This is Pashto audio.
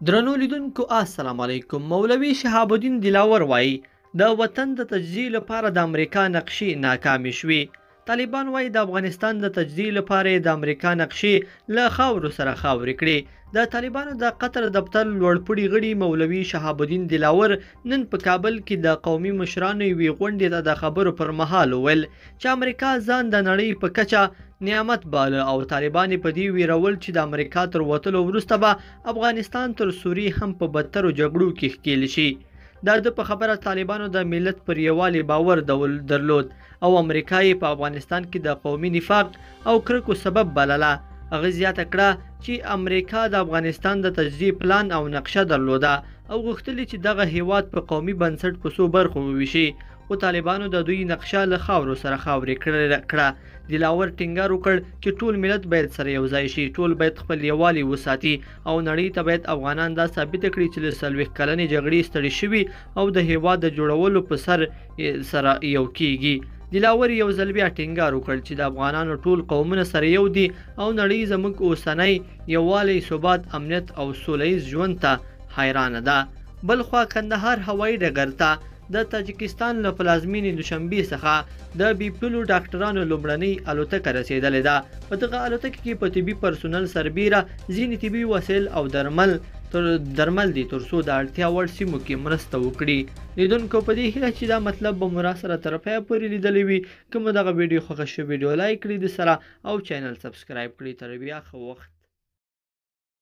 درنو لیدونکو السلام علیکم. مولوي شهاب الدین دلاور وایي د وطن د تجزیې لپاره د امریکا نقشې ناکامې شوې. طالبان وایي د افغانستان د تجزیې لپاره یې د امریکا نقشې له خاورو سره خاورې کړې. د طالبانو د قطر دفتر لوړپوړي غړي مولوي شهاب الدین دلاور نن په کابل کې د قومي مشرانو یوې غونډې ته د خبرو پر مهال وویل چې امریکا ځان د نړۍ په کچه نعمت باله او طالبان یې په دې ویرول چې د امریکا تر وتلو وروسته به افغانستان تر سوریې هم په بدترو جګړو کې ښکیل شي. د ده په خبره طالبانو د ملت پر یووالي باور درلود او امریکا یې په افغانستان کې د قومي نفاق او کرکو سبب بلله. هغه زیاته کړه چې امریکا د افغانستان د تجزیې پلان او نقشه درلوده او غوښتل چې دغه هیواد په قومي بنسټ په څو برخو وویشي، خو طالبانو د دوی نقشه له خاورو سره خاورې کړه. دلاور ټینګار وکړ چې ټول ملت باید سره یو ځای شي، ټول باید خپل یووالی وساتي او نړۍ ته باید افغانان دا ثابته کړي چې له 40 کلنې جګړې ستړي شوي او د هیواد د جوړولو په سر سره یو کیږي. دلاور یو ځل بیا ټینګار وکړ چې د افغانانو ټول قومونه سره یو دي او نړۍ زموږ اوسنی یووالی، ثبات، امنیت او سوله ییز ژوند ته حیرانه ده. بلخوا کندهار هوایي ډګر ته د تاجکستان له پلازمینې دوشنبې څخه د بې پولو ډاکټرانو لومړنۍ الوتکه رسېدلې ده. په دغه الوتکه کې په طبي پرسونل سربیره ځینې طبي وسایل او درمل دي تر څو د اړتیا وړ سیمو کې مرسته وکړي. لیدونکو په دې هیله چې دا مطلب به مو راسره تر پایه پورې لیدلی وي. که مو دغه ویډیو خوښه شوه، ویډیو لایک کړئ د سره او چینل سبسکرایب کړئ. تر بیا ښه وخت.